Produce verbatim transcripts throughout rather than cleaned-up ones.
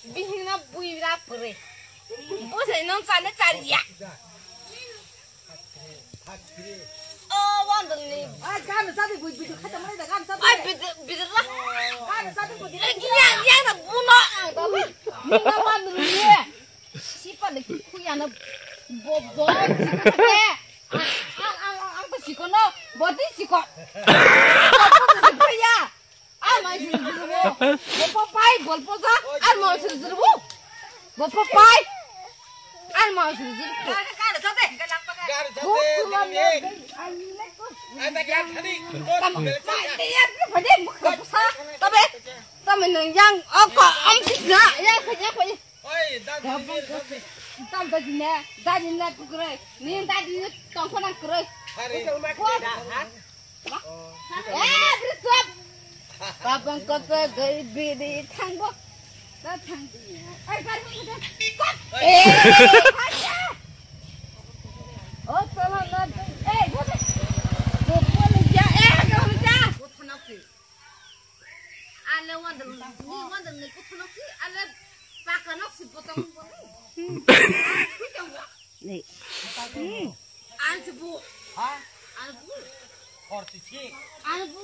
Bihingno buira pore. Bosai nong chane chariya. O wandalni. Ai, gana sadi bui bui khata mai da gana sadi. Ai, bidra, bidra. Gana sadi bui. Yang, yang na buno. Nina wandalni. Sipa le kuyana bo, bo, sikate. Ang, ang, ang, ang pa sikono, boti siko. Boti siko ya. Ang mai suru suru bo. Bopo pai, golpo ja. Ang mai suru suru bo. Bopo pai. Ang mai suru suru bo. Tabe, tabe nung yang oko om sisna. Ya, ya, ya. Oi, dadi, dadi. Tam dadi ne, dadi ne kukroi. Ni dadi tongkho nang kroi. Hari. Ko. Ha? Eh, brisop. Babang kota gai bidi thangbo. Da thang. Ai, kar mo. Eh, hacha. O, tama na. Eh, go. Go, go, ja. Eh, go, ja. Go, thana. Ale wandal, ni wandal ni kuthunok si, ale pakanok si potong. Ni. Ani bu. Ha? Ani bu. Korti si. Ani bu.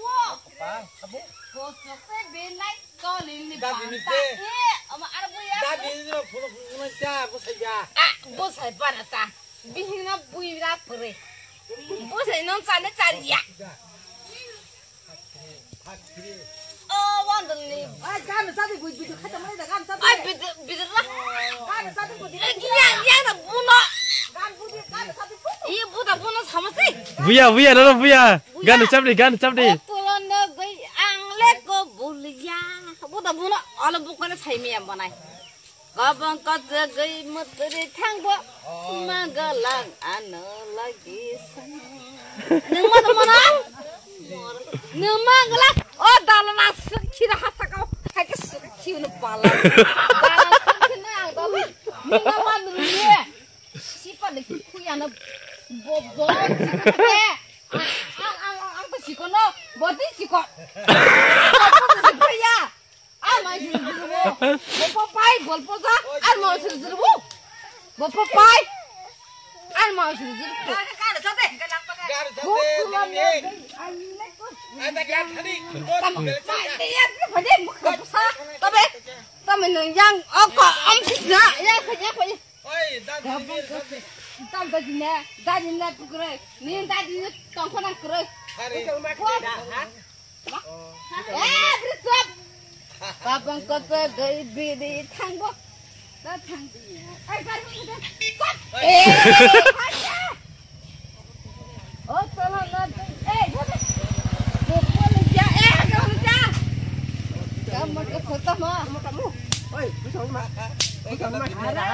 Pa, sabu. Kosok te belai tolin ni. Dadi ni banta. Te. Eh, ama ani bu ya. Dadi ni ma phuno phuno cha, bosai ya. Ah, bosai para ta. Bihingno buira pore. Bosai nong chane chariya. O wandalni. Ai, gana sadi bui bui khata mai da gana sadi. Ai, bidra, bidra. Gana sadi bui. Eh, yang, yang na buno. Gana bui, gana sadi bui. Iya, buta buno sama si. Buya, buya, no, no, buya. Buya. Gana chapdi, gana chapdi. O tulon no gai ang le ko bulia. Buta buno, ala bukana sai mi yang banai. Gabang kajagwi mutri thangbo, magalang ano lagi sang. Nung ma tongmana? Nung ma gala? O dalana sukhi da hasakao. Hai ke sukhi no pala. Dalana sukhi na ang dal. Nung ma nung ye. Sipa de kuyana bo bo sikhe. Ang ang ang ang sikono. Boti siko. Boti siko ya. Ar ma suru suru bo. Bopo pai, golpo ja. Ar ma suru suru bo. Bopo pai. Ar ma suru suru bo. Tabe, tabe nung yang oko om sisna. Ya, ya, ya. Oi, dadi ni. Tam dadi ne, dadi ne kukroi. Ni dadi ni tongkho nang kroi. Hari. Eh, brisop. Babang kota gai bidi thangbo. Da thang. Ai, kar mo kota. Eh, hacha. O, tolo na. Eh, kota. Kota ja. Eh, kota ja. Kamu ke kota ma. Kamu. Oi, bisa ma. Oi, kamu ma.